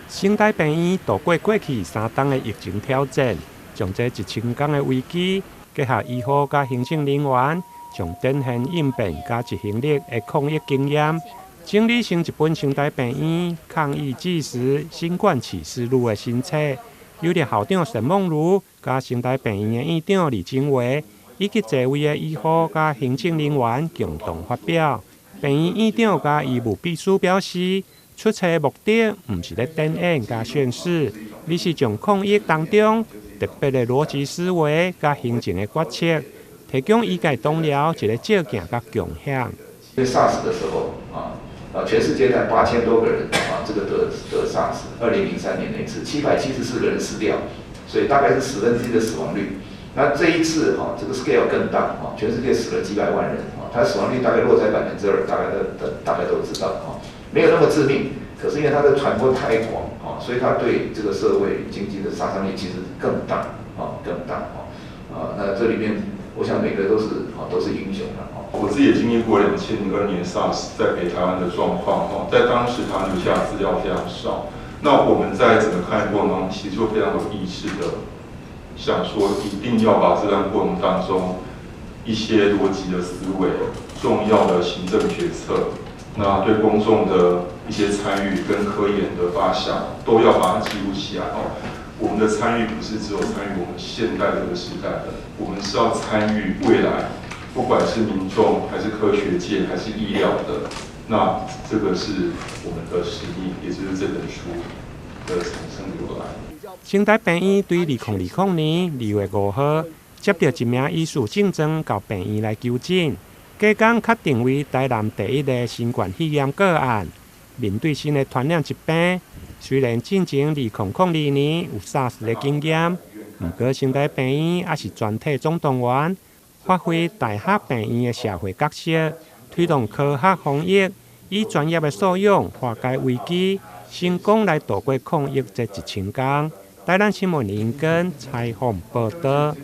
成大病院渡過過去3冬的疫情挑戰，將這1000工的危機，結合醫護佮行政人員，將展現應變佮執行力的抗疫經驗，整理成一本成大病院抗疫紀實新冠啟示錄的新冊。由著校長沈孟儒佮成大病院的院長李金維，以及濟位的醫護佮行政人員共同發表。病院院長佮醫務秘書表示，出冊的目的毋是咧展演佮宣示，而是將抗疫當中特別的邏輯思維佮行政的決策，提供醫界同僚一个借鏡佮共享。因為 SARS 的時候啊，全世界才8000多個人啊，這個得 SARS，2003年那次774個人死掉，所以大概是1/10的死亡率。那這一次哈，這個 scale 更大啊，全世界死了幾百萬人啊，它死亡率大概落在2%，大概都知道啊，沒有那麼致命，可是因為它的傳播太廣啊，所以它對這個社會經濟的殺傷力其實更大啊，更大啊，啊，那這裡面我想每個都是啊，都是英雄了啊。我自己也經歷過2002年 SARS 在北台灣的狀況哈，在當時台灣留下資料非常少，那我們在整個抗疫過程中，其實就非常有意識的想說，一定要把這段過程當中一些邏輯的思維、重要的行政決策，那對公眾的一些參與跟科研的發想，都要把它記錄起來哦。我們的參與不是只有參與我們現代這個時代的，我們是要參與未來，不管是民眾還是科學界還是醫療的，那這個是我們的使命，也就是這本書的產生由來。成大病院對2020年2月5號接著一名疑似症狀到病院來求診，隔工確定為台南第一例新冠肺炎個案。面對新的傳染疾病，雖然進前2002年有 SARS 的經驗，毋過成大病院猶是全體總動員，發揮大學病院的社會角色，推動科學防疫，以專業的素養化解危機，成功來渡過抗疫這1000工。台南新聞林根採訪報導。